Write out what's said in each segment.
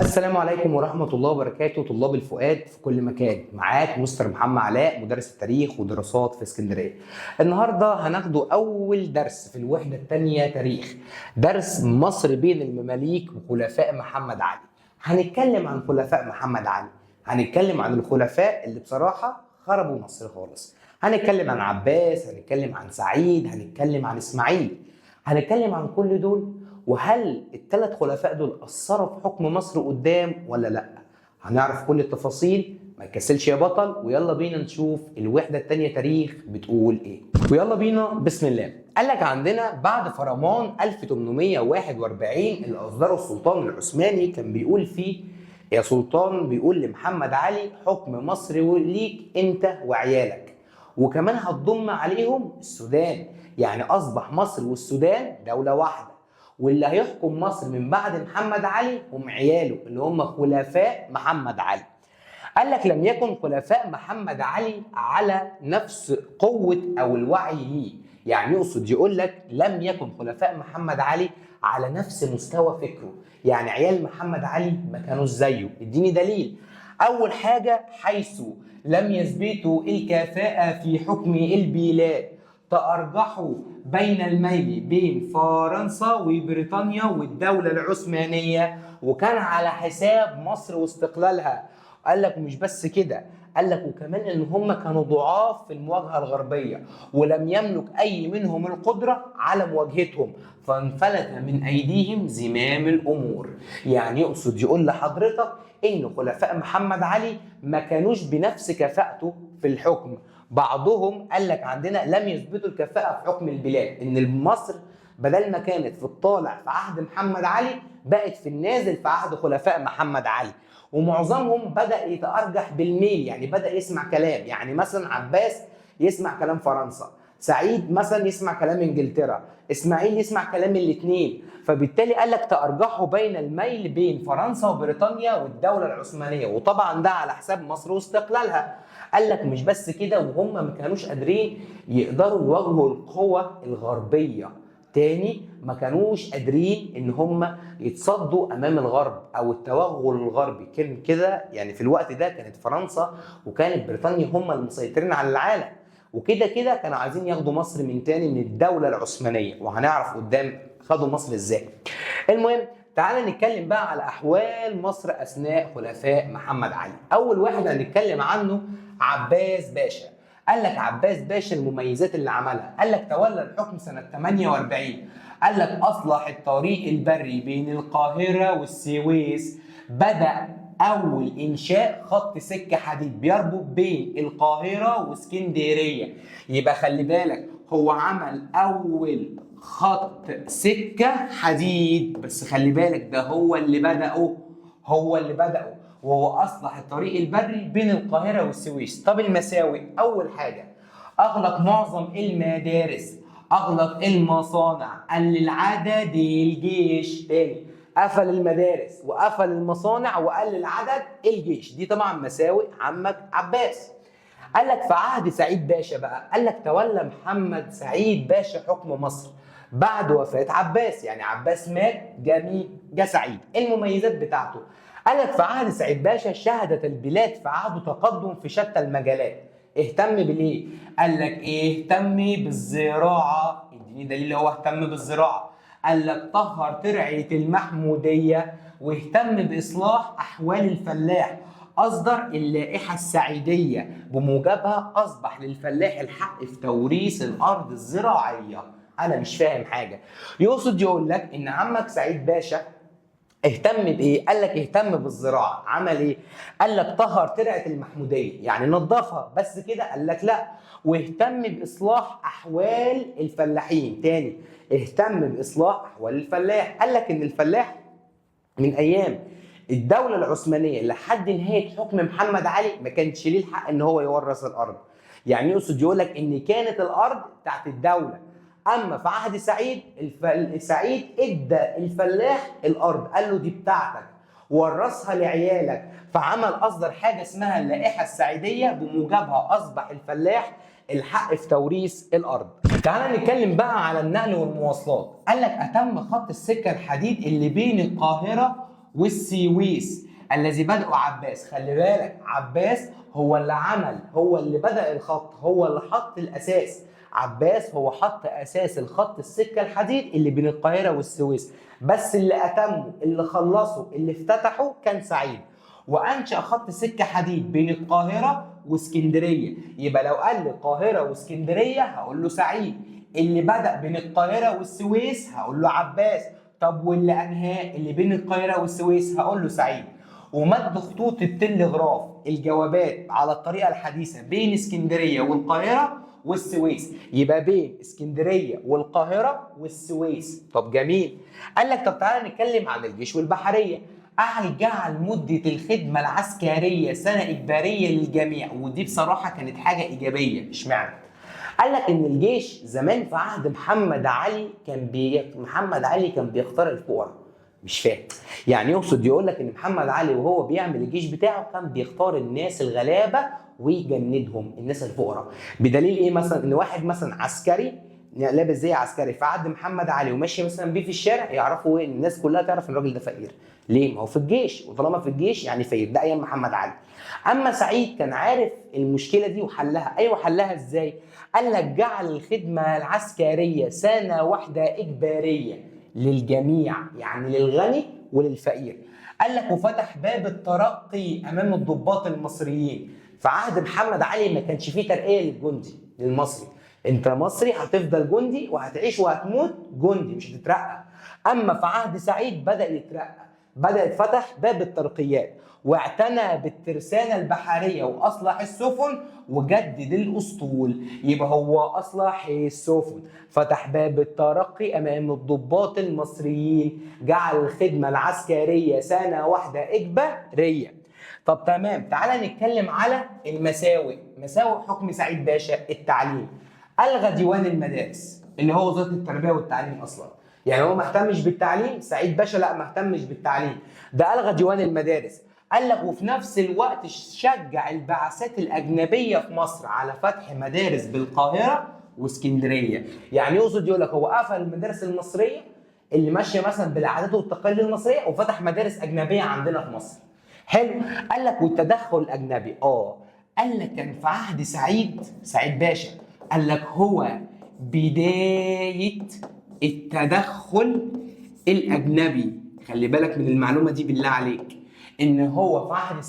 السلام عليكم ورحمة الله وبركاته، طلاب الفؤاد في كل مكان. معاك مستر محمد علاء، مدرس التاريخ ودراسات في اسكندرية. النهاردة هناخده أول درس في الوحدة الثانية تاريخ، درس مصر بين المماليك وخلفاء محمد علي. هنتكلم عن خلفاء محمد علي، هنتكلم عن الخلفاء اللي بصراحة خربوا مصر خالص. هنتكلم عن عباس، هنتكلم عن سعيد، هنتكلم عن إسماعيل، هنتكلم عن كل دول. وهل الثلاث خلفاء دول أثروا في حكم مصر قدام ولا لا؟ هنعرف كل التفاصيل. ما تكسلش يا بطل، ويلا بينا نشوف الوحدة التانية تاريخ بتقول ايه. ويلا بينا، بسم الله. قال لك عندنا بعد فرمان 1841 اللي أصدره السلطان العثماني، كان بيقول فيه يا سلطان، بيقول لمحمد علي: حكم مصر ليك انت وعيالك، وكمان هتضم عليهم السودان. يعني أصبح مصر والسودان دولة واحدة، واللي هيحكم مصر من بعد محمد علي هم عياله اللي هم خلفاء محمد علي. قال لك لم يكن خلفاء محمد علي على نفس قوة أو الوعي ليه. يعني يقصد يقول لك لم يكن خلفاء محمد علي على نفس مستوى فكرة، يعني عيال محمد علي ما كانوش زيه. اديني دليل. أول حاجة، حيث لم يثبتوا الكفاءة في حكم البلاد، تأرجحوا بين الميل بين فرنسا وبريطانيا والدولة العثمانية، وكان على حساب مصر واستقلالها. قال لك مش بس كده، قال لك وكمان ان هم كانوا ضعاف في المواجهة الغربية، ولم يملك اي منهم القدرة على مواجهتهم، فانفلت من ايديهم زمام الامور. يعني يقصد يقول لحضرتك ان خلفاء محمد علي ما كانوش بنفس كفاءته في الحكم. بعضهم قال لك عندنا لم يثبتوا الكفاءة في حكم البلاد، ان مصر بدل ما كانت في الطالع في عهد محمد علي بقت في النازل في عهد خلفاء محمد علي. ومعظمهم بدأ يتأرجح بالميل، يعني بدأ يسمع كلام. يعني مثلا عباس يسمع كلام فرنسا، سعيد مثلا يسمع كلام انجلترا، اسماعيل يسمع كلام الاثنين. فبالتالي قال لك تأرجحوا بين الميل بين فرنسا وبريطانيا والدولة العثمانية، وطبعا ده على حساب مصر واستقلالها. قال لك مش بس كده، وهم ما كانوش قادرين يقدروا يواجهوا القوى الغربية. تاني، ما كانوش قادرين ان هم يتصدوا امام الغرب او التوغل الغربي. كان كده يعني في الوقت ده كانت فرنسا وكانت بريطانيا هم المسيطرين على العالم، وكده كده كانوا عايزين ياخدوا مصر من تاني من الدولة العثمانية، وهنعرف قدام خدوا مصر ازاي. المهم تعال نتكلم بقى على احوال مصر اثناء خلفاء محمد علي. اول واحد هنتكلم عنه عباس باشا. قال لك عباس باشا المميزات اللي عملها، قال لك تولى الحكم سنة 48، قال لك أصلح الطريق البري بين القاهرة والسويس، بدأ أول إنشاء خط سكة حديد بيربط بين القاهرة واسكندرية. يبقى خلي بالك هو عمل أول خط سكة حديد، بس خلي بالك ده هو اللي بدأه، هو اللي بدأه، وهو أصلح الطريق البري بين القاهرة والسويس. طب المساوئ، أول حاجة أغلق معظم المدارس، أغلق المصانع، قلل عدد الجيش. تاني، قفل المدارس وقفل المصانع وقلل عدد الجيش. دي طبعا مساوئ عمك عباس. قال لك في عهد سعيد باشا بقى، قال لك تولى محمد سعيد باشا حكم مصر بعد وفاة عباس. يعني عباس مات، جميل، جه سعيد. المميزات بتاعته، قال لك في عهد سعيد باشا شهدت البلاد في عهده تقدم في شتى المجالات. اهتم بالايه؟ قال لك ايه؟ اهتم بالزراعة. اديني دليل هو اهتم بالزراعة. قال لك طهر ترعة المحمودية، واهتم بإصلاح أحوال الفلاح، أصدر اللائحة السعيدية بموجبها أصبح للفلاح الحق في توريث الأرض الزراعية. أنا مش فاهم حاجة. يقصد يقول لك إن عمك سعيد باشا اهتم بايه؟ قال لك اهتم بالزراعة، عمل ايه؟ قال لك طهر ترعه المحموديه، يعني نظفها. بس كده؟ قال لك لا، واهتم باصلاح احوال الفلاحين. تاني، اهتم باصلاح احوال الفلاح. قال لك ان الفلاح من ايام الدولة العثمانية لحد نهاية حكم محمد علي ما كانش ليه الحق ان هو يورث الارض. يعني يقصد يقول لك ان كانت الارض بتاعت الدولة. اما في عهد سعيد، سعيد ادى الفلاح الارض، قال له دي بتاعتك ورثها لعيالك. فعمل اصدر حاجة اسمها اللائحة السعيديه، بموجبها اصبح الفلاح الحق في توريث الارض. تعال نتكلم بقى على النقل والمواصلات. قال لك اتم خط السكة الحديد اللي بين القاهرة والسويس الذي بدأه عباس. خلي بالك عباس هو اللي عمل، هو اللي بدأ الخط، هو اللي حط الأساس. عباس هو حط أساس الخط السكة الحديد اللي بين القاهرة والسويس، بس اللي أتمه، اللي خلصه، اللي افتتحه كان سعيد. وأنشأ خط سكة حديد بين القاهرة واسكندرية. يبقى لو قال لي القاهرة واسكندرية هقول له سعيد. اللي بدأ بين القاهرة والسويس هقول له عباس. طب واللي أنهاه اللي بين القاهرة والسويس هقول له سعيد. ومد خطوط التلغراف الجوابات على الطريقة الحديثة بين اسكندرية والقاهرة والسويس. يبقى بين اسكندرية والقاهرة والسويس. طب جميل. قال لك طب تعالى نتكلم عن الجيش والبحرية. جعل مدة الخدمة العسكرية سنة إجبارية للجميع، ودي بصراحة كانت حاجة إيجابية. اشمعنى؟ قال لك إن الجيش زمان في عهد محمد علي كان محمد علي كان بيختار الفقراء. مش فاهم يعني، يقصد يقول لك إن محمد علي وهو بيعمل الجيش بتاعه كان بيختار الناس الغلابة ويجندهم، الناس الفقراء. بدليل إيه مثلا؟ إن واحد مثلا عسكري لابس زي عسكري في عهد محمد علي وماشي مثلا بيه في الشارع، يعرفوا ايه؟ الناس كلها تعرف ان الراجل ده فقير. ليه؟ ما هو في الجيش، وطالما في الجيش يعني فقير. ده ايام محمد علي. اما سعيد كان عارف المشكلة دي وحلها. ايوه حلها ازاي؟ قال لك جعل الخدمة العسكرية سنة واحدة اجباريه للجميع، يعني للغني وللفقير. قال لك وفتح باب الترقي امام الضباط المصريين. في عهد محمد علي ما كانش فيه ترقيه للجندي للمصري. انت مصري هتفضل جندي وهتعيش وهتموت جندي، مش هتترقى. اما في عهد سعيد بدأ يترقى، بدأ يتفتح باب الترقيات، واعتنى بالترسانة البحرية وأصلح السفن وجدد الأسطول. يبقى هو أصلح السفن، فتح باب الترقي أمام الضباط المصريين، جعل الخدمة العسكرية سنة واحدة إجبارية. طب تمام، تعالى نتكلم على المساوئ. مساوئ حكم سعيد باشا: التعليم. ألغى ديوان المدارس اللي هو وزارة التربية والتعليم أصلا. يعني هو ما اهتمش بالتعليم سعيد باشا، لا ما اهتمش بالتعليم، ده ألغى ديوان المدارس. قال لك وفي نفس الوقت شجع البعثات الأجنبية في مصر على فتح مدارس بالقاهرة واسكندرية. يعني يقصد يقول لك هو قفل المدارس المصرية اللي ماشية مثلا بالعادات والتقاليد المصرية وفتح مدارس أجنبية عندنا في مصر. حلو. قال لك والتدخل الأجنبي، قال لك كان في عهد سعيد باشا، قال لك هو بداية التدخل الأجنبي. خلي بالك من المعلومة دي بالله عليك، إن هو في عهد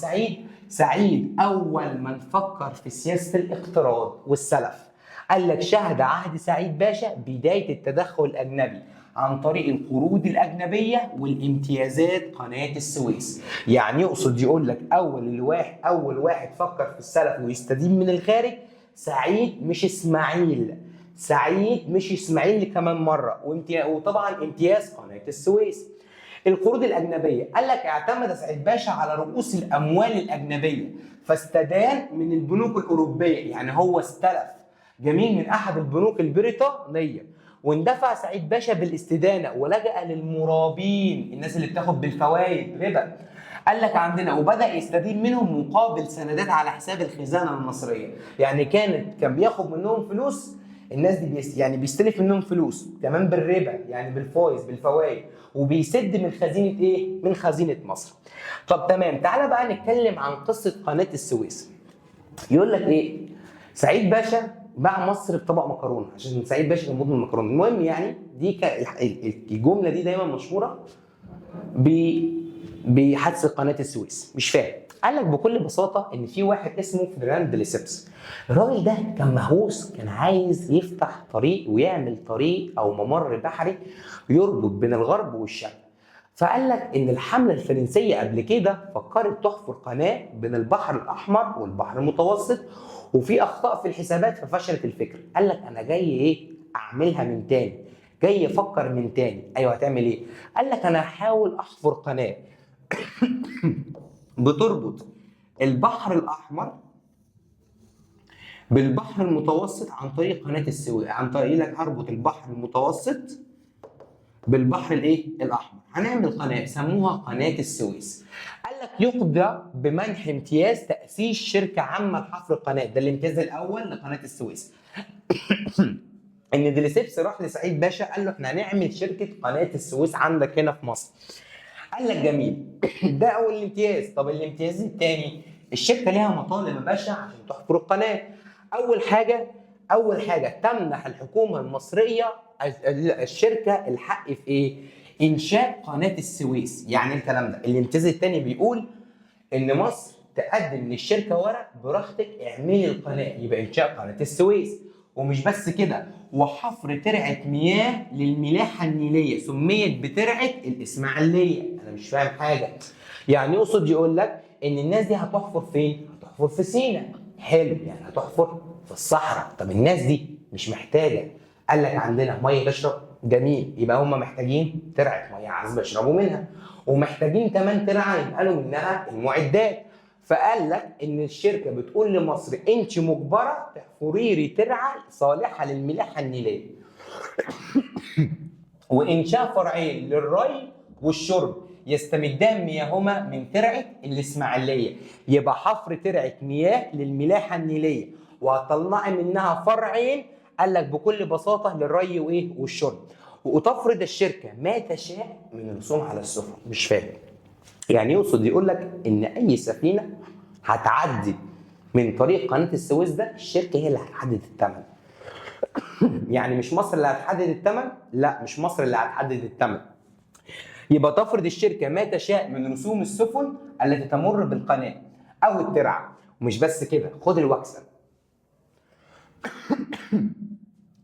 سعيد أول من فكر في سياسة الاقتراض والسلف. قال لك شهد عهد سعيد باشا بداية التدخل الأجنبي عن طريق القروض الأجنبية والامتيازات قناة السويس. يعني يقصد يقول لك أول واحد فكر في السلف ويستدين من الخارج سعيد، مش اسماعيل. سعيد مش اسماعيل كمان مرة. وطبعا امتياز قناة السويس. القروض الاجنبية، قال لك اعتمد سعيد باشا على رؤوس الاموال الاجنبية فاستدان من البنوك الاوروبية. يعني هو استلف جميل من احد البنوك البريطانية، واندفع سعيد باشا بالاستدانه ولجأ للمرابين، الناس اللي بتاخد بالفوائد ربا. قال لك عندنا وبدأ يستدين منهم مقابل سندات على حساب الخزانة المصرية. يعني كان بياخد منهم فلوس الناس دي، يعني بيستلف منهم فلوس كمان بالربا، يعني بالفايز بالفوائد، وبيسد من خزينة ايه؟ من خزينة مصر. طب تمام، تعالى بقى نتكلم عن قصة قناة السويس. يقول لك ايه؟ سعيد باشا باع مصر بطبق مكرونه، عشان سعيد باشا كان مدمن مكرونه. المهم يعني دي الجملة دي دايما مشهورة بحادثة قناة السويس. مش فاهم. قال لك بكل بساطة ان في واحد اسمه فرناند ليسبس. الراجل ده كان مهووس، كان عايز يفتح طريق ويعمل طريق او ممر بحري يربط بين الغرب والشرق. فقال لك ان الحملة الفرنسية قبل كده فكرت تحفر قناة بين البحر الاحمر والبحر المتوسط، وفي اخطاء في الحسابات ففشلت الفكرة. قال لك انا جاي ايه؟ اعملها من تاني، جاي افكر من تاني. ايوه هتعمل ايه؟ قال لك انا هحاول احفر قناة بتربط البحر الاحمر بالبحر المتوسط عن طريق قناة السويس، عن طريق لك هربط البحر المتوسط بالبحر الايه؟ الاحمر. هنعمل قناة سموها قناة السويس. قال لك يقضى بمنح امتياز تاسيس شركة عامة لحفر القناة. ده الامتياز الاول لقناه السويس. ان ديليسيبس راح لسعيد باشا قال له احنا هنعمل شركة قناة السويس عندك هنا في مصر. قال لك جميل. ده اول امتياز. طب الامتياز الثاني، الشركة ليها مطالب يا باشا عشان تحفر القناة. اول حاجة تمنح الحكومة المصرية الشركة الحق في ايه؟ انشاء قناة السويس. يعني إيه الكلام ده؟ الامتياز الثاني بيقول ان مصر تقدم للشركة ورق براحتك اعملي القناة، يبقى انشاء قناة السويس. ومش بس كده، وحفر ترعه مياه للملاحه النيليه سميت بترعه الاسماعيلية. انا مش فاهم حاجة، يعني يقصد يقول لك ان الناس دي هتحفر فين؟ هتحفر في سينا. حلو، يعني هتحفر في الصحراء. طب الناس دي مش محتاجه؟ قال لك عندنا مية تشرب، جميل، يبقى هم محتاجين ترعه مية عذبه يشربوا منها، ومحتاجين كمان ترعه ينقلوا منها المعدات. فقال لك ان الشركة بتقول لمصر انت مجبرة تحفري لي ترعه صالحه للملاحه النيليه، وانشاء فرعين للري والشرب يستمدان مياهما من ترعه الاسماعيلية. يبقى حفر ترعه مياه للملاحه النيليه وهتطلعي منها فرعين، قال لك بكل بساطة للري وايه؟ والشرب. وتفرض الشركة ما تشاء من رسوم على السفن. مش فاهم، يعني يقصد يقول لك ان اي سفينة هتعدي من طريق قناة السويس ده الشركة هي اللي هتحدد الثمن. يعني مش مصر اللي هتحدد الثمن؟ لا، مش مصر اللي هتحدد الثمن. يبقى تفرض الشركة ما تشاء من رسوم السفن التي تمر بالقناة او الترعه. ومش بس كده، خد الوكسه.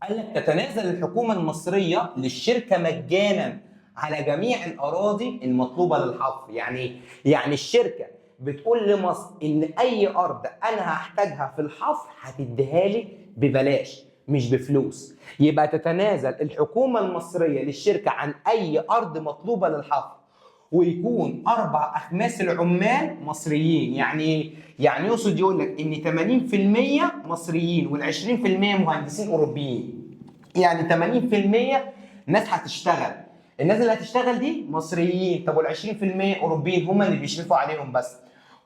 قال لك تتنازل الحكومة المصرية للشركة مجانا على جميع الاراضي المطلوبة للحفر. يعني يعني الشركة بتقول لمصر ان اي ارض انا هحتاجها في الحفر هتديها لي ببلاش مش بفلوس. يبقى تتنازل الحكومة المصرية للشركة عن اي ارض مطلوبه للحفر، ويكون 4 أخماس العمال مصريين. يعني ايه؟ يعني يقصد يقول لك ان 80% مصريين وال20% مهندسين اوروبيين. يعني 80% ناس هتشتغل، الناس اللي هتشتغل دي مصريين، طب وال20% اوروبيين هم اللي بيشرفوا عليهم بس.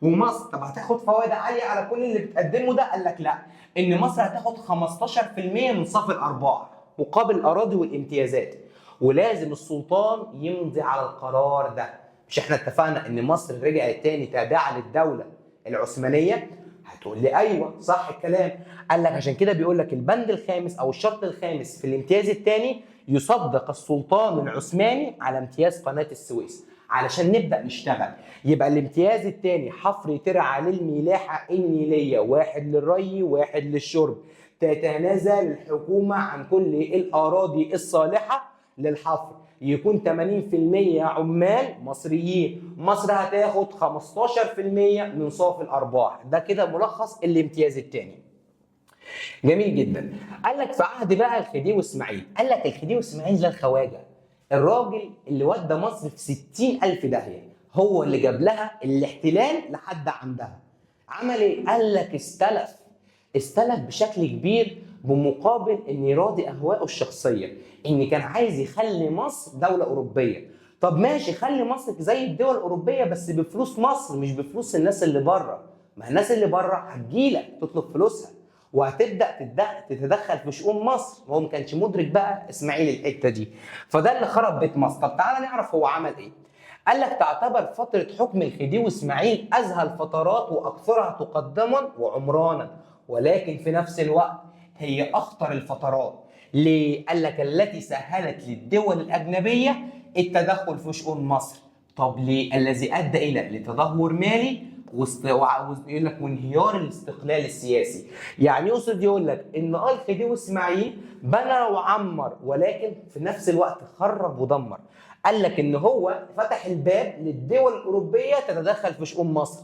ومصر طب هتاخد فوائد عالية على كل اللي بتقدمه ده؟ قال لك لا، ان مصر هتاخد 15% من صافي الارباح مقابل الاراضي والامتيازات، ولازم السلطان يمضي على القرار ده. مش احنا اتفقنا ان مصر رجعت تاني تابعه للدولة العثمانية؟ هتقول لي ايوه صح الكلام. قال لك عشان كده بيقول لك البند الخامس او الشرط الخامس في الامتياز الثاني، يصدق السلطان العثماني على امتياز قناة السويس علشان نبدا نشتغل. يبقى الامتياز الثاني حفر ترعه للملاحه النيليه، واحد للري واحد للشرب، تتنازل الحكومة عن كل الاراضي الصالحة للحفر، يكون 80% عمال مصريين، مصر هتاخد 15% من صافي الارباح. ده كده ملخص الامتياز الثاني. جميل جدا. قال لك في عهد بقى الخديوي اسماعيل، قال لك الخديوي اسماعيل ده الخواجه، الراجل اللي ودى مصر في 60,000 داهية، هو اللي جاب لها الاحتلال لحد عندها. عمل ايه؟ قال لك استلف بشكل كبير بمقابل ان يراضي اهوائه الشخصية، ان كان عايز يخلي مصر دولة اوروبية. طب ماشي، خلي مصر زي الدول الاوروبية بس بفلوس مصر مش بفلوس الناس اللي بره. ما الناس اللي بره هتجيلك تطلب فلوسها وهتبدا تتدخل في شؤون مصر. هو ما كانش مدرك بقى اسماعيل الحتة دي، فده اللي خرب بيت مصر. طب تعالى نعرف هو عمل ايه. قال لك تعتبر فترة حكم الخديوي اسماعيل ازهى الفترات واكثرها تقدما وعمرانا، ولكن في نفس الوقت هي اخطر الفترات. ليه؟ قال لك التي سهلت للدول الاجنبية التدخل في شؤون مصر. طب ليه؟ الذي ادى الى لتدهور مالي ويقول لك وانهيار الاستقلال السياسي. يعني يقصد يقول لك ان الخديوي اسماعيل بنى وعمر، ولكن في نفس الوقت خرب ودمر. قال لك ان هو فتح الباب للدول الاوروبية تتدخل في شؤون مصر.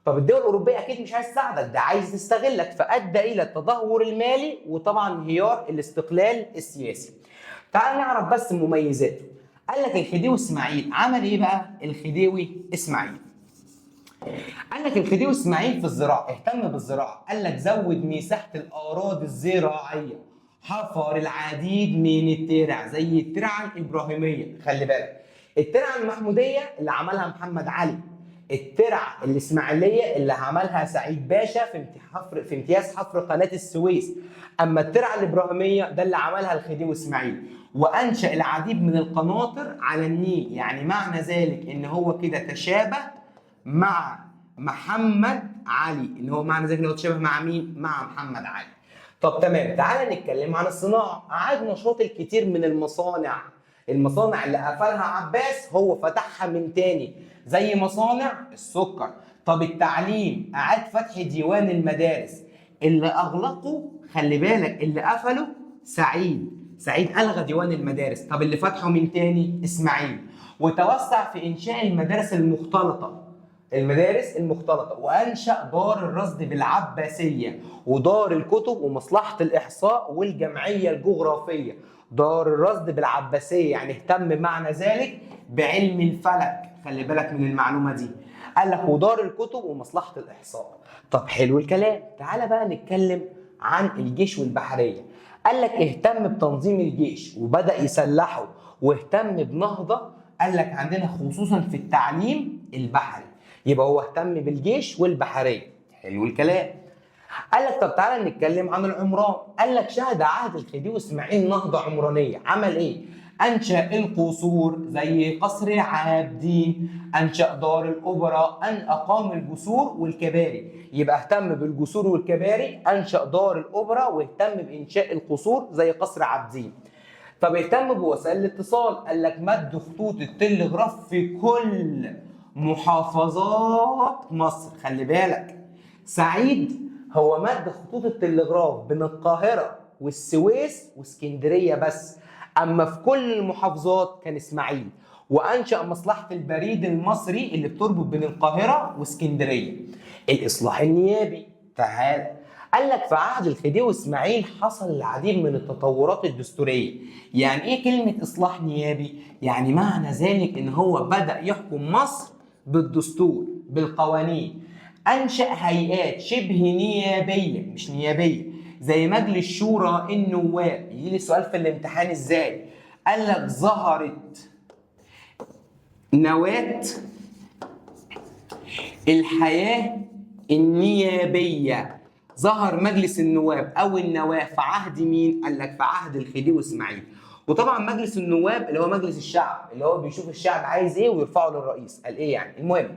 طب الدول الاوروبية اكيد مش عايز تساعدك، ده عايز تستغلك، فادى الى التدهور المالي وطبعا انهيار الاستقلال السياسي. تعال نعرف بس مميزاته. قال لك الخديوي اسماعيل عمل ايه بقى؟ الخديوي اسماعيل قال لك الخديوي اسماعيل في الزراعة اهتم بالزراعة. قال لك زود مساحة الاراضي الزراعية، حفر العديد من الترع زي الترعه الابراهيمية، خلي بالك الترعه المحموديه اللي عملها محمد علي، الترعه الاسماعيلية اللي عملها سعيد باشا في حفر، في امتياز حفر قناة السويس. اما الترعه الابراهيمية ده اللي عملها الخديوي اسماعيل. وانشا العديد من القناطر على النيل، يعني معنى ذلك ان هو كده تشابه مع محمد علي، ان هو معنى ذلك ان هو تشابه مع مين؟ مع محمد علي. طب تمام، تعالى نتكلم عن الصناعة. اعاد نشاط الكثير من المصانع، المصانع اللي قفلها عباس هو فتحها من تاني، زي مصانع السكر. طب التعليم، اعاد فتح ديوان المدارس اللي اغلقه، خلي بالك اللي قفله سعيد، سعيد الغى ديوان المدارس. طب اللي فتحه من تاني اسماعيل. وتوسع في انشاء المدارس المختلطة، المدارس المختلطة، وأنشأ دار الرصد بالعباسية ودار الكتب ومصلحة الإحصاء والجمعية الجغرافية. دار الرصد بالعباسية يعني اهتم معنى ذلك بعلم الفلك، خلي بالك من المعلومة دي. قال لك ودار الكتب ومصلحة الإحصاء. طب حلو الكلام، تعالى بقى نتكلم عن الجيش والبحرية. قال لك اهتم بتنظيم الجيش وبدأ يسلحه، واهتم بنهضة، قال لك عندنا خصوصا في التعليم البحري. يبقى هو اهتم بالجيش والبحرية. حلو الكلام. قال لك طب تعالى نتكلم عن العمران. قال لك شهد عهد الخديوي اسماعيل نهضة عمرانية. عمل ايه؟ انشأ القصور زي قصر عابدين، انشأ دار الاوبرا، ان اقام الجسور والكباري. يبقى اهتم بالجسور والكباري، انشأ دار الاوبرا، واهتم بانشاء القصور زي قصر عابدين. طب اهتم بوسائل الاتصال، قال لك مد خطوط التلغراف في كل محافظات مصر. خلي بالك سعيد هو مد خطوط التلغراف بين القاهرة والسويس واسكندرية بس، أما في كل المحافظات كان إسماعيل. وأنشأ مصلحة البريد المصري اللي بتربط بين القاهرة واسكندرية. الإصلاح النيابي، تعال قال لك في عهد الخديوي اسماعيل حصل العديد من التطورات الدستورية. يعني ايه كلمة اصلاح نيابي؟ يعني معنى ذلك ان هو بدأ يحكم مصر بالدستور بالقوانين. انشأ هيئات شبه نيابية، مش نيابية، زي مجلس شورى النواب. يجي لي سؤال في الامتحان ازاي؟ قال لك ظهرت نواة الحياة النيابية، ظهر مجلس النواب او النواة في عهد مين؟ قال لك في عهد الخديوي اسماعيل. وطبعا مجلس النواب اللي هو مجلس الشعب، اللي هو بيشوف الشعب عايز ايه ويرفعه للرئيس. قال ايه يعني؟ المهم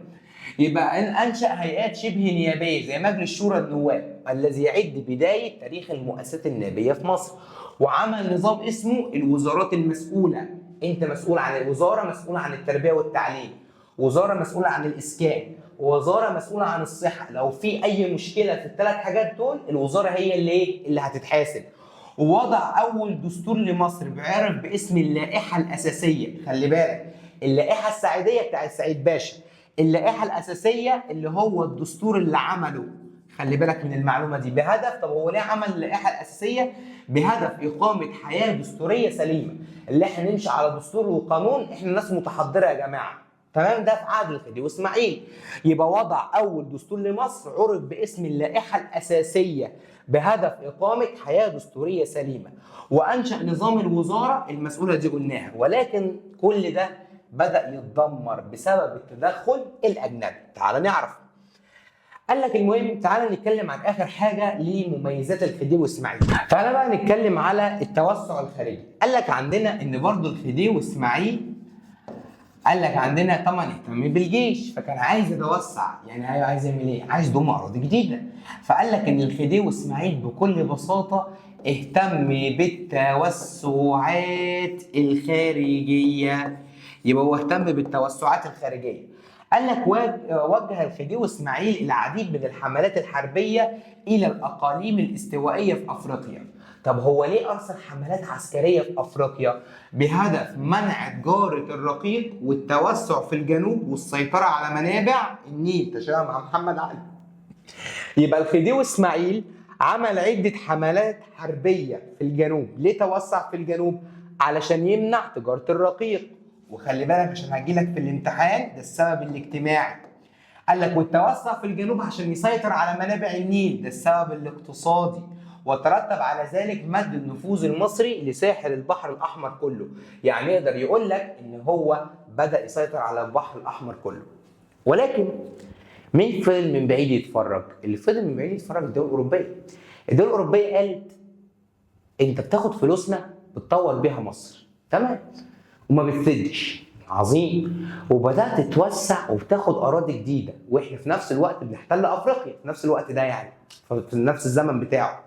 يبقى انشأ هيئات شبه نيابية زي مجلس شورى النواب الذي يعد بداية تاريخ المؤسسات النيابية في مصر. وعمل نظام اسمه الوزارات المسؤولة. انت مسؤول عن الوزارة، مسؤول عن التربية والتعليم، وزارة مسؤولة عن الاسكان، وزارة مسؤولة عن الصحة. لو في اي مشكلة في الثلاث حاجات دول الوزارة هي اللي ايه؟ اللي هتتحاسب. ووضع اول دستور لمصر بيعرف باسم اللائحة الاساسية. خلي بالك اللائحة السعيديه بتاعت سعيد باشا، اللائحة الاساسية اللي هو الدستور اللي عمله. خلي بالك من المعلومة دي بهدف. طب هو ليه عمل اللائحة الاساسية؟ بهدف اقامه حياة دستورية سليمة، اللي احنا نمشي على دستور وقانون، احنا ناس متحضره يا جماعة. تمام، ده في عهد الخديوي اسماعيل. يبقى وضع اول دستور لمصر عرف باسم اللائحة الاساسية بهدف اقامه حياة دستورية سليمة. وانشا نظام الوزارة المسؤولة دي قلناها. ولكن كل ده بدا يتدمر بسبب التدخل الاجنبي. تعال نعرف. قال لك المهم تعال نتكلم عن اخر حاجة لمميزات الخديوي اسماعيل. تعال بقى نتكلم على التوسع الخارجي. قال لك عندنا ان برضو الخديوي اسماعيل قال لك عندنا طبعا اهتم بالجيش، فكان عايز يتوسع، يعني عايز يعمل ايه؟ عايز يضم اراضي جديدة. فقال لك ان الخديوي اسماعيل بكل بساطة اهتم بالتوسعات الخارجية. يبقى هو اهتم بالتوسعات الخارجية. قال لك وجه الخديوي اسماعيل العديد من الحملات الحربية الى الاقاليم الاستوائيه في افريقيا. طب هو ليه ارسل حملات عسكرية في افريقيا؟ بهدف منع تجارة الرقيق والتوسع في الجنوب والسيطرة على منابع النيل، تشابه مع محمد علي. يبقى الخديوي اسماعيل عمل عده حملات حربيه في الجنوب. ليه توسع في الجنوب؟ علشان يمنع تجارة الرقيق. وخلي بالك عشان هجيلك في الامتحان ده السبب الاجتماعي. قال لك والتوسع في الجنوب عشان يسيطر على منابع النيل، ده السبب الاقتصادي. وترتب على ذلك مد النفوذ المصري لساحل البحر الاحمر كله. يعني يقدر يقول لك ان هو بدا يسيطر على البحر الاحمر كله. ولكن مين فضل من بعيد يتفرج؟ اللي فضل من بعيد يتفرج الدول الاوروبية. الدول الاوروبية قالت انت بتاخد فلوسنا بتطور بيها مصر، تمام، وما بتسدش، عظيم، وبدات تتوسع وبتاخد اراضي جديدة، واحنا في نفس الوقت بنحتل افريقيا في نفس الوقت ده، يعني في نفس الزمن بتاعه.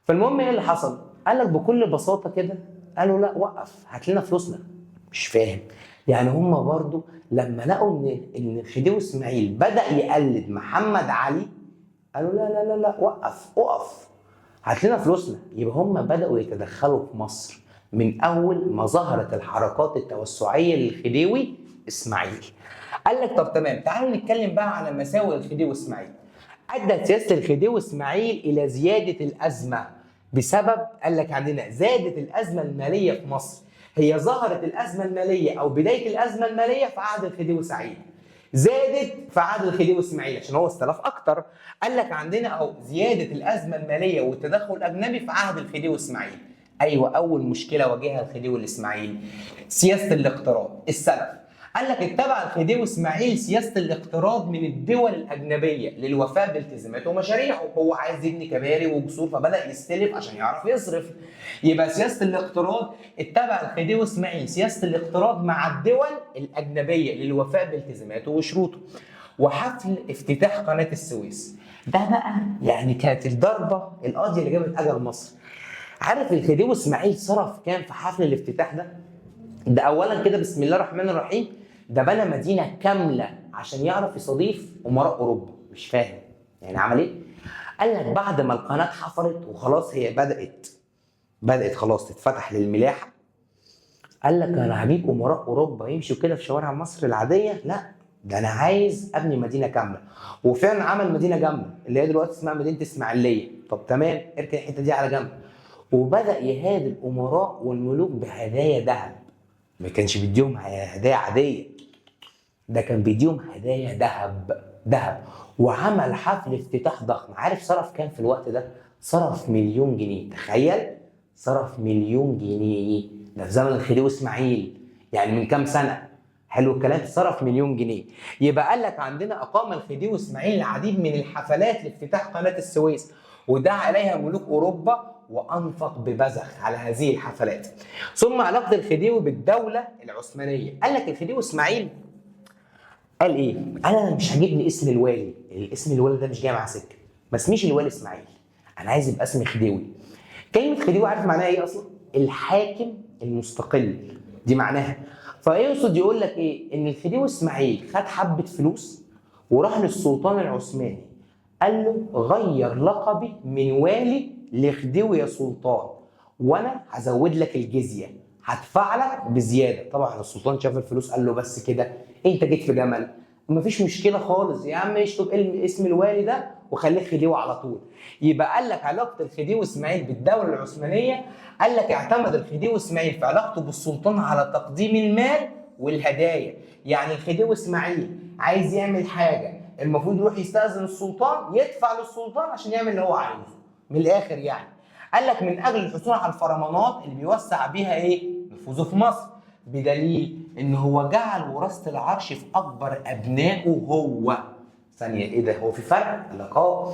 فالمهم ايه اللي حصل؟ قال لك بكل بساطة كده، قالوا لا وقف، هات لنا فلوسنا. مش فاهم يعني. هم برضو لما لقوا ان خديوي اسماعيل بدا يقلد محمد علي، قالوا لا لا لا لا، وقف اقف، هات لنا فلوسنا. يبقى هم بداوا يتدخلوا في مصر من اول ما ظهرت الحركات التوسعيه للخديوي اسماعيل. قال لك طب تمام، تعالوا نتكلم بقى على مساوئ الخديوي اسماعيل. ادت سياسة الخديوي اسماعيل الى زيادة الازمة بسبب، قال لك عندنا زادت الازمة المالية في مصر. هي ظهرت الازمة المالية او بداية الازمة المالية في عهد الخديوي سعيد، زادت في عهد الخديوي اسماعيل عشان هو استلف اكتر. قال لك عندنا اهو زيادة الازمة المالية والتدخل الاجنبي في عهد الخديوي اسماعيل. ايوه، اول مشكلة واجهها الخديوي الاسماعيلي سياسة الاقتراض، السلف. قال لك اتبع الخديوي اسماعيل سياسة الاقتراض من الدول الاجنبية للوفاء بالتزاماته ومشاريعه. هو عايز يبني كباري وجسور، فبدا يستلف عشان يعرف يصرف. يبقى سياسة الاقتراض، اتبع الخديوي اسماعيل سياسة الاقتراض مع الدول الاجنبية للوفاء بالتزاماته وشروطه. وحفل افتتاح قناة السويس ده بقى يعني كانت الضربة القاضية اللي جابت اجل مصر. عارف الخديوي اسماعيل صرف كام في حفل الافتتاح ده؟ ده اولا كده بسم الله الرحمن الرحيم، ده بنى مدينة كاملة عشان يعرف يستضيف امراء اوروبا. مش فاهم يعني عمل ايه؟ قال لك بعد ما القناة اتحفرت وخلاص هي بدات خلاص تتفتح للملاحه، قال لك انا هجيب امراء اوروبا يمشوا كده في شوارع مصر العادية؟ لا، ده انا عايز ابني مدينة كاملة. وفعلا عمل مدينة جامدة اللي هي دلوقتي اسمها مدينة اسماعيليه. طب تمام، اركن الحتة دي على جنب. وبدا يهادي الامراء والملوك بهدايا ذهب. ما كانش بيديهم هدايا عادية، ده كان بيديهم هدايا ذهب ذهب. وعمل حفل افتتاح ضخم. عارف صرف كام في الوقت ده؟ صرف 1,000,000 جنيه. تخيل، صرف 1,000,000 جنيه، ده في زمن الخديوي اسماعيل، يعني من كام سنة. حلو الكلام، صرف 1,000,000 جنيه. يبقى قال لك عندنا اقام الخديوي اسماعيل العديد من الحفلات لافتتاح قناة السويس، ودعا اليها ملوك اوروبا، وانفق ببذخ على هذه الحفلات. ثم علاقة الخديوي بالدولة العثمانية. قال لك الخديوي اسماعيل قال ايه؟ قال انا مش عاجبني اسم الوالي، الاسم الوالي ده مش جاي مع سكة، ما اسميش الوالي اسماعيل، انا عايز يبقى اسمي خديوي. كلمة خديوي عارف معناها ايه اصلا؟ الحاكم المستقل، دي معناها. فيقصد يقول لك ايه؟ ان الخديوي اسماعيل خد حبه فلوس وراح للسلطان العثماني، قال له غير لقبي من والي لخديوي يا سلطان، وانا هزود لك الجزية، هدفع لك بزيادة. طبعا السلطان شاف الفلوس قال له بس كده، انت جيت في جمل، مفيش مشكلة خالص يا عم، اشطب اسم الوالي ده وخليه خديوي على طول. يبقى قال لك علاقة الخديوي اسماعيل بالدولة العثمانية، قال لك اعتمد الخديوي اسماعيل في علاقته بالسلطان على تقديم المال والهدايا. يعني الخديوي اسماعيل عايز يعمل حاجة، المفروض يروح يستأذن السلطان، يدفع للسلطان عشان يعمل اللي هو عايزه من الاخر يعني. قال لك من اجل الحصول على الفرمانات اللي بيوسع بيها ايه؟ نفوذه في مصر، بدليل ان هو جعل وراثه العرش في اكبر ابنائه هو. ثانية، ايه ده؟ هو في فرق؟ قال لك اه.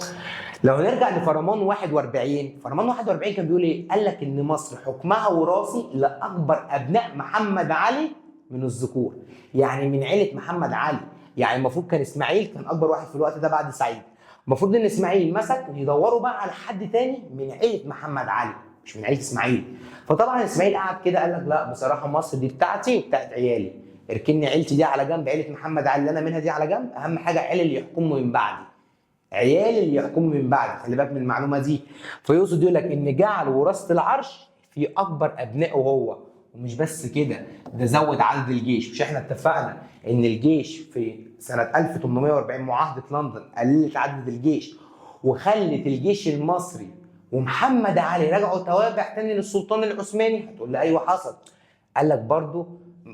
لو نرجع لفرمان 41، فرمان 41 كان بيقول ايه؟ قال لك ان مصر حكمها وراثي لاكبر ابناء محمد علي من الذكور، يعني من عيله محمد علي. يعني المفروض كان اسماعيل كان اكبر واحد في الوقت ده بعد سعيد، المفروض ان اسماعيل مسك يدوروا بقى على حد تاني من عيله محمد علي، مش من عيله اسماعيل. فطبعا اسماعيل قعد كده قال لك لا بصراحة مصر دي بتاعتي وبتاعت عيالي، اركني عيلتي دي على جنب، عيله محمد علي اللي انا منها دي على جنب، اهم حاجة عيالي اللي يحكموا من بعدي، عيالي اللي يحكموا من بعدي. خلي بالك من المعلومة دي. فيقصد يقول لك ان جعل وراثه العرش في اكبر ابنائه هو. ومش بس كده، ده زود عدد الجيش. مش احنا اتفقنا ان الجيش في سنة 1840 معاهدة لندن قللت عدد الجيش وخلت الجيش المصري ومحمد علي رجعوا توابع تاني للسلطان العثماني؟ هتقول لي ايوه حصل. قال لك برضو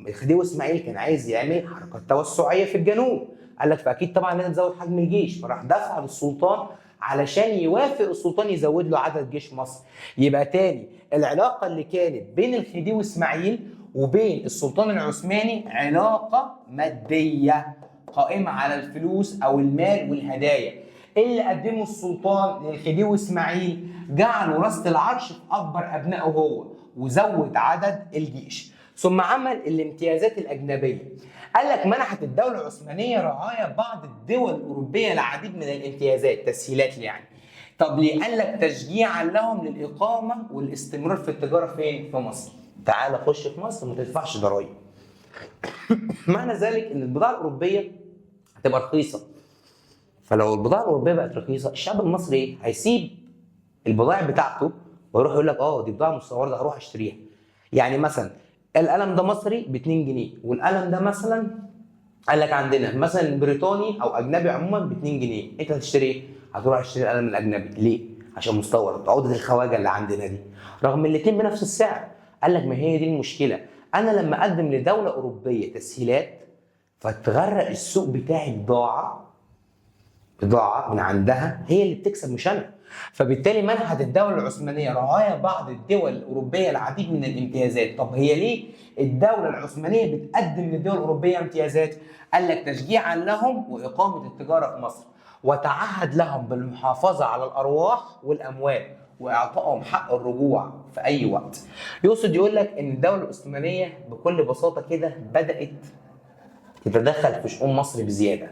الخديوي اسماعيل كان عايز يعمل حركات توسعيه في الجنوب، قال لك فاكيد طبعا لازم نزود حجم الجيش، فراح دفع للسلطان علشان يوافق السلطان يزود له عدد جيش مصر. يبقى تاني العلاقة اللي كانت بين الخديوي اسماعيل وبين السلطان العثماني علاقة مادية. قائمة على الفلوس او المال والهدايا. اللي قدمه السلطان للخديوي اسماعيل جعل وراثه العرش في اكبر ابنائه هو، وزود عدد الجيش. ثم عمل الامتيازات الاجنبية. قال لك منحت الدولة العثمانية رعاية بعض الدول الاوروبية العديد من الامتيازات، تسهيلات يعني. طب ليه؟ قال لك تشجيعا لهم للاقامة والاستمرار في التجارة فين؟ في مصر. تعال خش في مصر وما تدفعش ضرائب. معنى ذلك ان البضاعة الاوروبية هتبقى رخيصة. فلو البضاعة الاوروبية بقت رخيصة، الشعب المصري ايه؟ هيسيب البضائع بتاعته ويروح يقول لك دي بضاعة مستورده هروح اشتريها. يعني مثلا القلم ده مصري ب 2 جنيه، والقلم ده مثلا قال لك عندنا مثلا بريطاني او اجنبي عموما ب 2 جنيه، انت هتشتري ايه؟ هتروح تشتري القلم الاجنبي، ليه؟ عشان مستورد، عقده الخواجه اللي عندنا دي، رغم الاثنين بنفس السعر. قال لك ما هي دي المشكلة، انا لما اقدم لدولة اوروبية تسهيلات فتغرق السوق بتاعي بضاعة من عندها، هي اللي بتكسب مش انا. فبالتالي منحت الدولة العثمانية رعاية بعض الدول الاوروبية العديد من الامتيازات. طب هي ليه الدولة العثمانية بتقدم للدول الاوروبية امتيازات؟ قال لك تشجيعا لهم واقامه التجارة في مصر، وتعهد لهم بالمحافظة على الارواح والاموال واعطائهم حق الرجوع في اي وقت. يقصد يقول لك ان الدولة العثمانية بكل بساطة كده بدات تتدخل في شؤون مصر بزيادة.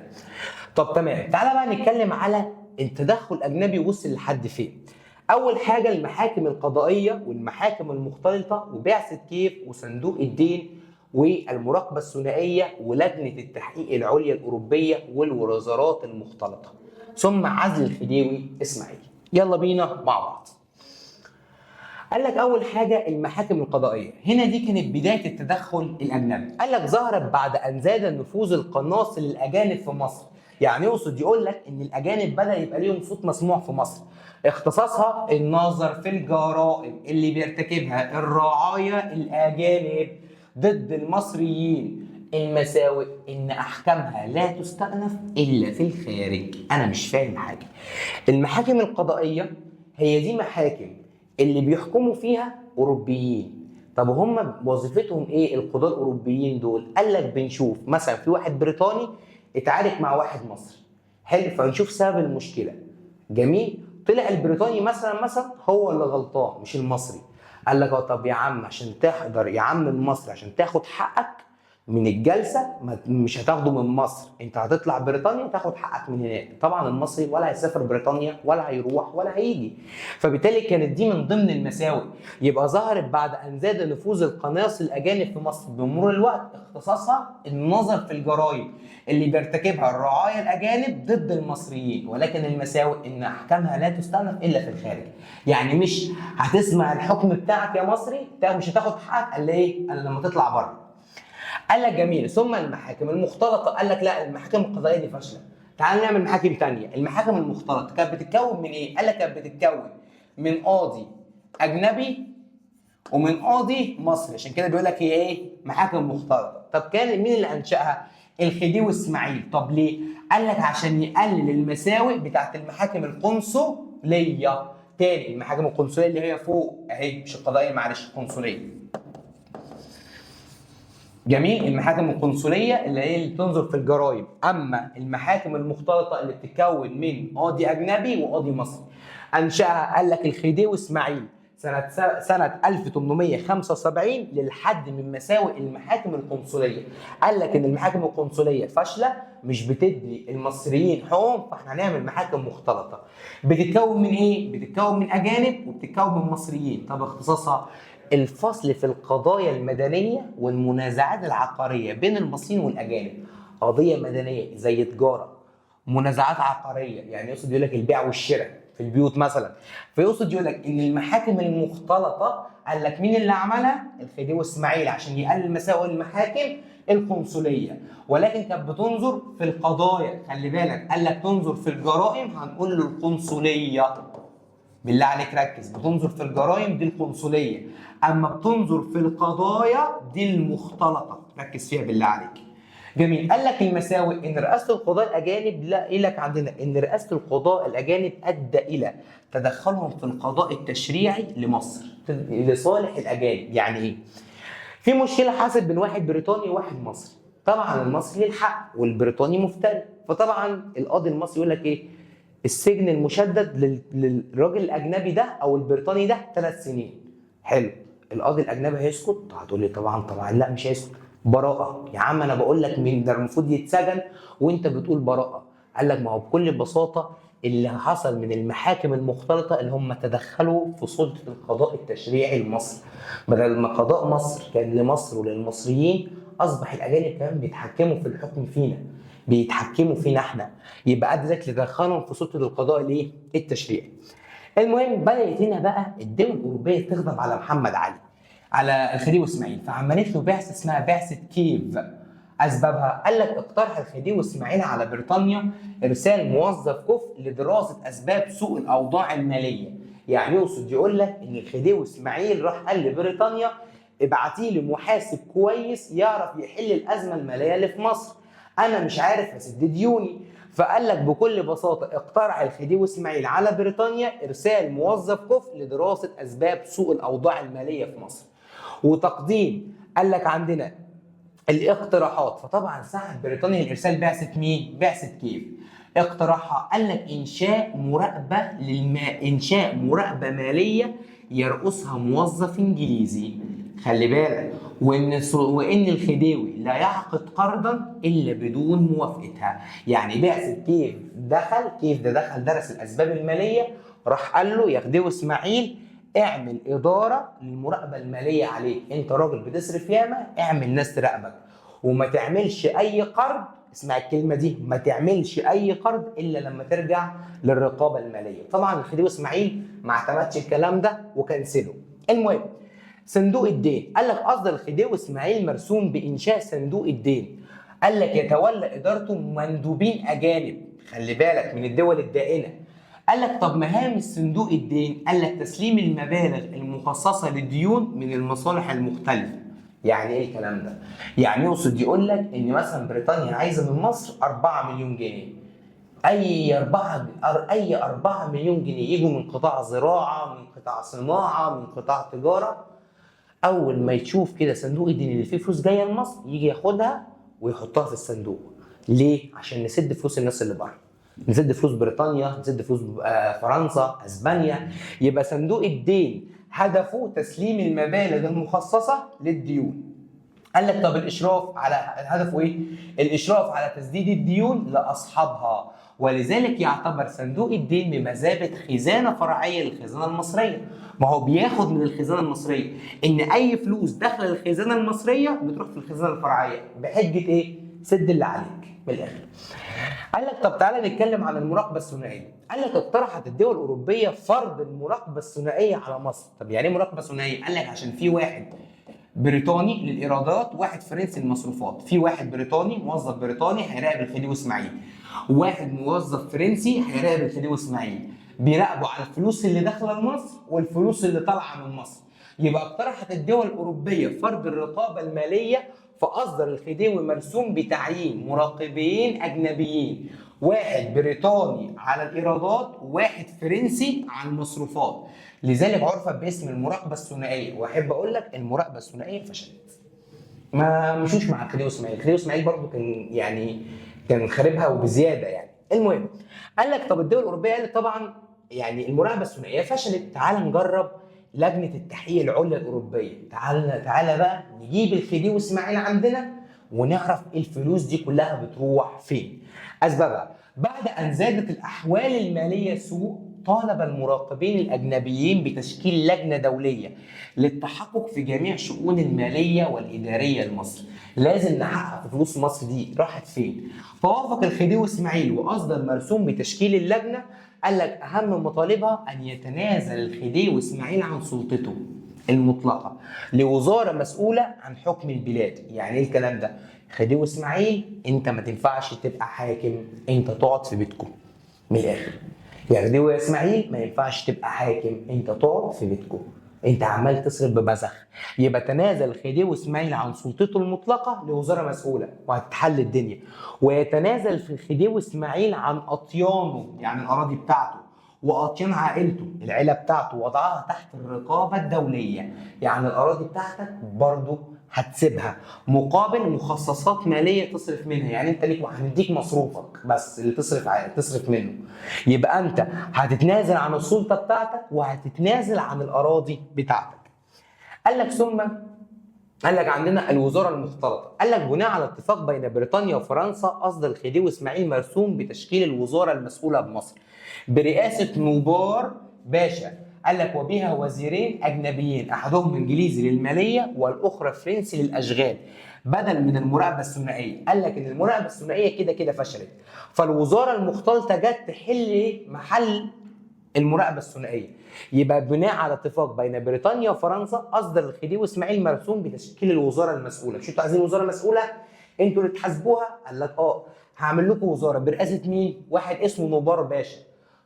طب تمام، تعالى بقى نتكلم على التدخل الاجنبي وصل لحد فين. اول حاجة المحاكم القضائية والمحاكم المختلطة وبعثه كيف وصندوق الدين والمراقبة الثنائية ولجنه التحقيق العليا الاوروبية والوزارات المختلطة، ثم عزل الخديوي اسماعيل. يلا بينا مع بعض. قال لك اول حاجة المحاكم القضائية، هنا دي كانت بداية التدخل الاجنبي. قال لك ظهرت بعد ان زاد النفوذ القناص للاجانب في مصر. يعني يقصد يقول لك ان الاجانب بدا يبقى ليهم صوت مسموع في مصر. اختصاصها النظر في الجرائم اللي بيرتكبها الرعايا الاجانب ضد المصريين. المساوئ ان احكامها لا تستأنف الا في الخارج. انا مش فاهم حاجة. المحاكم القضائية هي دي محاكم اللي بيحكموا فيها اوروبيين. طب هم وظيفتهم ايه القضاة الاوروبيين دول؟ قال لك بنشوف مثلا في واحد بريطاني اتعارك مع واحد مصري، حلو، فنشوف سبب المشكلة. جميل، طلع البريطاني مثلا هو اللي غلطان مش المصري. قال لك طب يا عم عشان تحضر يا عم المصري عشان تاخد حقك من الجلسة مش هتاخده من مصر، انت هتطلع بريطانيا تاخد حقك من هناك. طبعا المصري ولا هيسافر بريطانيا ولا هيروح ولا هيجي. فبالتالي كانت دي من ضمن المساوئ. يبقى ظهرت بعد ان زاد نفوذ القناص الاجانب في مصر بمرور الوقت. اختصاصها النظر في الجرائم اللي بيرتكبها الرعايا الاجانب ضد المصريين، ولكن المساوئ ان احكامها لا تستأنف الا في الخارج. يعني مش هتسمع الحكم بتاعك يا مصري، مش هتاخد حقك الا ايه؟ الا لما تطلع بره. قال لك جميل. ثم المحاكم المختلطة. قال لك لا، المحاكم القضائية دي فاشلة، تعال نعمل محاكم ثانية. المحاكم المختلطة كانت بتتكون من ايه؟ قال لك كانت بتتكون من قاضي اجنبي ومن قاضي مصري، عشان كده بيقول لك هي ايه؟ محاكم مختلطة. طب كان مين اللي انشاها؟ الخديوي اسماعيل. طب ليه؟ قال لك عشان يقلل المساوئ بتاعت المحاكم القنصليه. تاني المحاكم القنصليه اللي هي فوق اهي، مش القضائية معلش، القنصليه. جميل، المحاكم القنصليه اللي هي اللي بتنظر في الجرائم. اما المحاكم المختلطة اللي بتتكون من قاضي اجنبي وقاضي مصري، انشاها قال لك الخديوي اسماعيل سنة 1875 للحد من مساوئ المحاكم القنصليه. قال لك ان المحاكم القنصليه فاشلة، مش بتدي المصريين حقوقهم، فاحنا هنعمل محاكم مختلطة. بتتكون من ايه؟ بتتكون من اجانب وبتتكون من مصريين. طب اختصاصها الفصل في القضايا المدنية والمنازعات العقارية بين المصريين والاجانب. قضية مدنية زي تجارة، منازعات عقارية، يعني يقصد يقول لك البيع والشراء في البيوت مثلا. فيقصد يقول لك ان المحاكم المختلطة قال لك مين اللي عملها؟ الخديوي اسماعيل، عشان يقلل مساوئ المحاكم القنصليه، ولكن كانت بتنظر في القضايا. خلي بالك، قال لك تنظر في الجرائم هنقول له القنصليه. بالله عليك ركز، بتنظر في الجرائم دي القنصليه، اما بتنظر في القضايا دي المختلطة، ركز فيها بالله عليك. جميل. قال لك المساوئ ان رئاسة القضاء الاجانب، لا إيه لك عندنا ان رئاسة القضاء الاجانب ادى الى تدخلهم في القضاء التشريعي لمصر لصالح الاجانب. يعني ايه؟ في مشكلة حصلت بين واحد بريطاني وواحد مصري. طبعا المصري ليه الحق والبريطاني مفتري، فطبعا القاضي المصري يقول لك ايه؟ السجن المشدد للراجل الاجنبي ده او البريطاني ده 3 سنين. حلو، القاضي الاجنبي هيسكت؟ هتقول لي طبعا طبعا لا مش هيسكت، براءه يا عم، انا بقول لك مين ده المفروض يتسجن وانت بتقول براءه. قال لك ما هو بكل بساطة اللي حصل من المحاكم المختلطة اللي هم تدخلوا في سلطة القضاء التشريعي لمصر، بدل ما قضاء مصر كان لمصر وللمصريين، اصبح الاجانب كمان بيتحكموا في الحكم فينا، بيتحكموا فينا احنا، يبقى ادى لدخلهم في سلطة القضاء الايه؟ التشريعي. المهم بدات هنا بقى الدول الاوروبية تغضب على محمد علي، على الخديوي اسماعيل، فعملت له بعثه اسمها بعثه كيف. اسبابها قال لك اقترح الخديوي اسماعيل على بريطانيا ارسال موظف كفء لدراسة اسباب سوء الاوضاع المالية. يعني يقصد يقول لك ان الخديوي اسماعيل راح قال لبريطانيا ابعتي لي محاسب كويس يعرف يحل الازمة المالية اللي في مصر، انا مش عارف اسد ديوني. فقال لك بكل بساطة اقترح الخديوي اسماعيل على بريطانيا ارسال موظف كفء لدراسة اسباب سوء الاوضاع المالية في مصر وتقديم قال لك عندنا الاقتراحات. فطبعا سعت بريطانيا لارسال بعثه مين؟ بعثه كيف. اقتراحها قال لك انشاء مراقبة انشاء مراقبة ماليه يرأسها موظف انجليزي. خلي بالك، وان الخديوي لا يعقد قرضا الا بدون موافقتها. يعني بعثه كيف دخل، كيف ده دخل درس الاسباب المالية، راح قال له يا خديوي اسماعيل اعمل ادارة للمراقبه المالية عليك، انت راجل بتصرف ياما، اعمل ناس تراقبك، وما تعملش اي قرض، اسمع الكلمة دي، ما تعملش اي قرض الا لما ترجع للرقابة المالية. طبعا الخديوي اسماعيل ما اعتمدش الكلام ده وكنسله. المهم صندوق الدين، قال لك اصدر الخديوي اسماعيل مرسوم بانشاء صندوق الدين، قال لك يتولى ادارته مندوبين اجانب، خلي بالك من الدول الدائنه. قال لك طب مهام الصندوق الدين، قال لك تسليم المبالغ المخصصة للديون من المصالح المختلفة. يعني ايه الكلام ده؟ يعني يقصد يقول لك ان مثلا بريطانيا عايزه من مصر 4 مليون جنيه، اي 4 مليون جنيه يجوا من قطاع زراعة، من قطاع صناعة، من قطاع تجارة. اول ما يشوف كده صندوق الدين اللي فيه فلوس جاية لمصر يجي ياخدها ويحطها في الصندوق. ليه؟ عشان نسد فلوس الناس اللي بره، نسد فلوس بريطانيا، نسد فلوس فرنسا، اسبانيا. يبقى صندوق الدين هدفه تسليم المبالغ المخصصة للديون. قال لك طب الاشراف على هدفه ايه؟ الاشراف على تسديد الديون لاصحابها، ولذلك يعتبر صندوق الدين بمثابة خزانه فرعية للخزانه المصرية. ما هو بياخد من الخزانة المصرية، ان اي فلوس داخله الخزانة المصرية بتروح في الخزانة الفرعية بحجة ايه؟ سد اللي عليك من الاخر. قال لك طب تعالى نتكلم عن المراقبة الثنائية. قال لك اقترحت الدول الاوروبية فرض المراقبة الثنائية على مصر. طب يعني ايه مراقبة ثنائية؟ قال لك عشان في واحد بريطاني للايرادات، واحد فرنسي للمصروفات. في واحد بريطاني موظف بريطاني هيراقب الخديوي اسماعيل، واحد موظف فرنسي هيراقب الخديوي اسماعيل، بيراقبوا على الفلوس اللي داخله لمصر والفلوس اللي طالعه من مصر. يبقى اقترحت الدول الاوروبية فرض الرقابة المالية، فاصدر الخديوي مرسوم بتعيين مراقبين اجنبيين، واحد بريطاني على الايرادات وواحد فرنسي على المصروفات. لذلك عرفت باسم المراقبة الثنائية. واحب اقول لك المراقبة الثنائية فشلت، ما مشوش مع الخديوي اسماعيل. الخديوي اسماعيل برضه كان يعني كان خاربها وبزياده يعني. المهم قال لك طب الدول الاوروبية قالت طبعا يعني المراقبة الثنائية فشلت، تعال نجرب لجنة التحقيق العليا الاوروبية، تعالى بقى نجيب الخديوي اسماعيل عندنا ونعرف الفلوس دي كلها بتروح فين. اسبابها بعد ان زادت الاحوال المالية سوء، طالب المراقبين الاجنبيين بتشكيل لجنة دولية للتحقق في جميع شؤون المالية والادارية لمصر. لازم نحقق في فلوس مصر دي راحت فين. فوافق الخديوي اسماعيل واصدر مرسوم بتشكيل اللجنة. قال لك اهم مطالبها ان يتنازل الخديوي اسماعيل عن سلطته المطلقة لوزارة مسؤولة عن حكم البلاد. يعني ايه الكلام ده؟ خديوي اسماعيل انت ما تنفعش تبقى حاكم، انت تقعد في بيتكم من الاخر. يا خديوي اسماعيل ما ينفعش تبقى حاكم، انت تقعد في بيتكم، انت عمال تصرف ببذخ. يبقى تنازل خديوي اسماعيل عن سلطته المطلقة لوزارة مسؤولة وهتتحل الدنيا. ويتنازل في خديوي اسماعيل عن اطيانه، يعني الاراضي بتاعته، واطيان عائلته، العيلة بتاعته وضعها تحت الرقابة الدولية. يعني الاراضي بتاعتك برضو هتسيبها مقابل مخصصات ماليه تصرف منها. يعني انت ليك هنديك مصروفك بس اللي تصرف منه. يبقى انت هتتنازل عن السلطة بتاعتك وهتتنازل عن الاراضي بتاعتك. قال لك ثم قال لك عندنا الوزارة المختلطة. قال لك بناء على اتفاق بين بريطانيا وفرنسا اصدر الخديوي اسماعيل مرسوم بتشكيل الوزارة المسؤولة بمصر برئاسة نوبار باشا. قال لك وبها وزيرين اجنبيين، احدهم انجليزي للماليه والاخرى فرنسي للاشغال، بدل من المراقبة الثنائية. قال لك ان المراقبة الثنائية كده كده فشلت، فالوزاره المختلطة جت تحل محل المراقبة الثنائية. يبقى بناء على اتفاق بين بريطانيا وفرنسا اصدر الخديوي اسماعيل مرسوم بتشكيل الوزارة المسؤولة. مش انتوا عايزين وزارة مسؤولة؟ انتوا اللي تحاسبوها؟ قال لك هعمل لكم وزارة برئاسة مين؟ واحد اسمه نوبار باشا.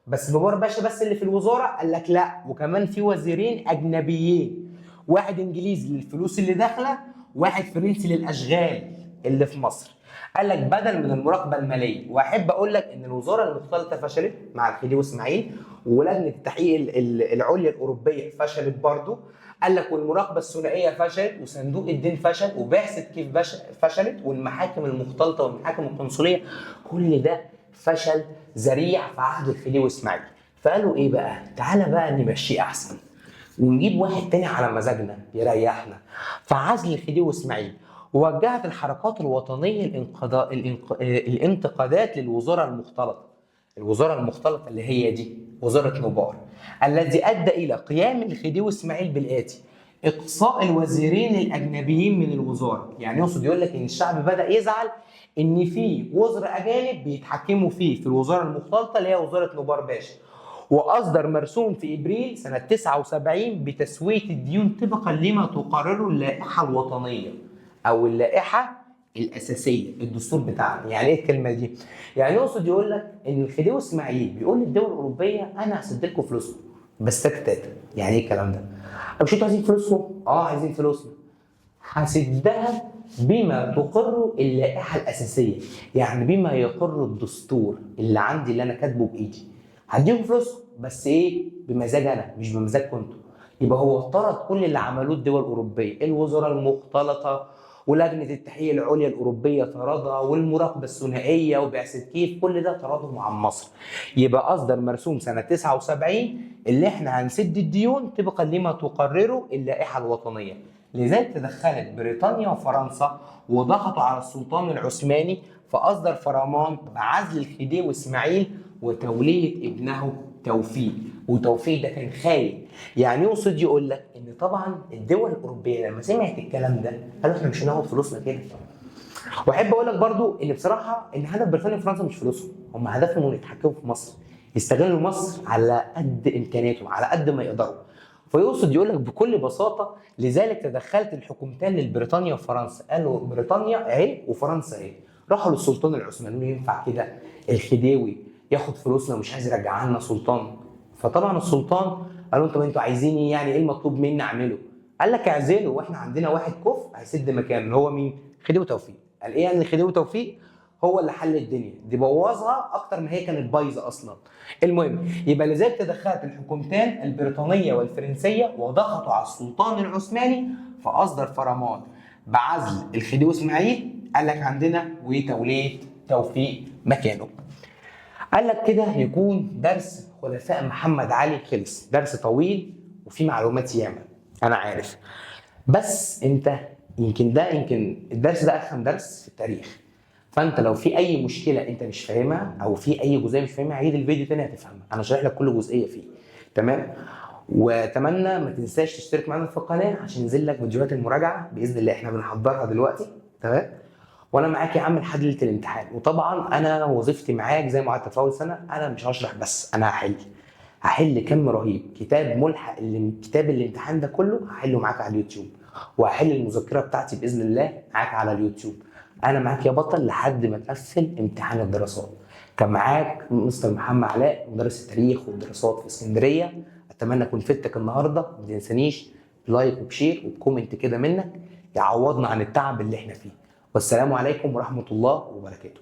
بس نوبار باشا بس اللي في الوزارة؟ قال لك لا، وكمان في وزيرين اجنبيين، واحد انجليزي للفلوس اللي داخله، واحد فرنسي للاشغال اللي في مصر. قال لك بدل من المراقبة المالية. واحب اقول لك ان الوزارة المختلطة فشلت مع الخديوي اسماعيل، ولجنه التحقيق العليا الاوروبية فشلت برضو. قال لك والمراقبة الثنائية فشلت، وصندوق الدين فشل، وبعثه كيف فشلت، والمحاكم المختلطة والمحاكم القنصليه، كل ده فشل ذريع في عهد الخديوي اسماعيل. فقالوا ايه بقى؟ تعالى بقى نمشيه احسن ونجيب واحد تاني على مزاجنا يريحنا. فعزل الخديوي اسماعيل، ووجهت الحركات الوطنية الانتقادات للوزارة المختلطة. الوزارة المختلطة اللي هي دي وزارة نوبار، الذي ادى الى قيام الخديوي اسماعيل بالاتي: اقصاء الوزيرين الاجنبيين من الوزارة. يعني يقصد يقول لك ان الشعب بدا يزعل ان في وزراء اجانب بيتحكموا فيه في الوزارة المختلطة اللي هي وزارة نوبار باشا. واصدر مرسوم في ابريل سنة 79 بتسويه الديون طبقا لما تقرره اللائحة الوطنية او اللائحة الاساسية، الدستور بتاعنا. يعني ايه الكلمة دي؟ يعني يقصد يقول لك ان الخديوي اسماعيل بيقول للدول الاوروبية انا هسد لكم فلوسكم بس تاتا. يعني ايه الكلام ده؟ مش انتوا عايزين فلوسكم؟ عايزين فلوسنا، هسدها بما تقر اللائحة الاساسية، يعني بما يقر الدستور اللي عندي اللي انا كاتبه بايدي. هديكم فلوسكم بس ايه؟ بمزاج انا مش بمزاجكم انتوا. يبقى هو طرد كل اللي عملوه الدول الاوروبية، الوزارة المختلطة ولجنه التحقيق العليا الاوروبية طردها، والمراقبة الثنائية وبعثه كيف، كل ده طردهم عن مصر. يبقى اصدر مرسوم سنة 79 اللي احنا هنسد الديون طبقا لما تقرره اللائحة الوطنية. لذلك تدخلت بريطانيا وفرنسا وضغطوا على السلطان العثماني، فاصدر فرمان بعزل الخديوي اسماعيل وتوليه ابنه توفيق. وتوفيق ده كان خاين. يعني يقصد يقول لك ان طبعا الدول الاوروبية لما سمعت الكلام ده قالوا احنا مش هناخد فلوسنا كده. واحب اقول لك برضو ان بصراحة ان هدف بريطانيا وفرنسا مش فلوسهم، هم هدفهم ان يتحكموا في مصر، يستغلوا مصر على قد امكانياتهم على قد ما يقدروا. فيقصد يقول لك بكل بساطة لذلك تدخلت الحكومتان لبريطانيا وفرنسا. قالوا بريطانيا اهي وفرنسا اهي، راحوا للسلطان العثماني قالوا ينفع كده الخديوي ياخد فلوسنا ومش عايز يرجعها لنا سلطان؟ فطبعا السلطان قالوا انتوا انتوا عايزين ايه؟ يعني ايه المطلوب مني اعمله؟ قال لك اعزله، واحنا عندنا واحد كفء هيسد مكانه اللي هو مين؟ خديوي توفيق. قال ايه يعني خديوي توفيق هو اللي حل الدنيا دي، بوظها اكتر ما هي كانت بايظة اصلا. المهم يبقى لذلك تدخلت الحكومتان البريطانية والفرنسيه وضغطوا على السلطان العثماني، فاصدر فرمان بعزل الخديوي اسماعيل، قال لك عندنا وتوليه توفيق مكانه. قال لك كده يكون درس خلفاء محمد علي خلص. درس طويل وفيه معلومات ياما انا عارف، بس انت يمكن ده يمكن الدرس ده ارخم درس في التاريخ. فانت لو في اي مشكلة انت مش فاهمها او في اي جزئية مش فاهمها عيد الفيديو تاني هتفهمها، انا شارح لك كل جزئية فيه. تمام؟ واتمنى ما تنساش تشترك معانا في القناة عشان ينزل لك فيديوهات المراجعة باذن الله، احنا بنحضرها دلوقتي. تمام؟ وانا معاك يا عم لحد ليلة الامتحان. وطبعا انا وظيفتي معاك زي ما قعدت في اول سنة، انا مش هشرح بس، انا هحل كم رهيب. كتاب ملحق كتاب الامتحان ده كله هحله معاك على اليوتيوب، وهحل المذكرة بتاعتي باذن الله معاك على اليوتيوب. انا معاك يا بطل لحد ما تقفل امتحان الدراسات. كان معاك مستر محمد علاء مدرس التاريخ والدراسات في اسكندرية. اتمنى اكون فدتك النهارده. ما تنسانيش ب like وب share وب comment كده منك يعوضنا عن التعب اللي احنا فيه. والسلام عليكم ورحمة الله وبركاته.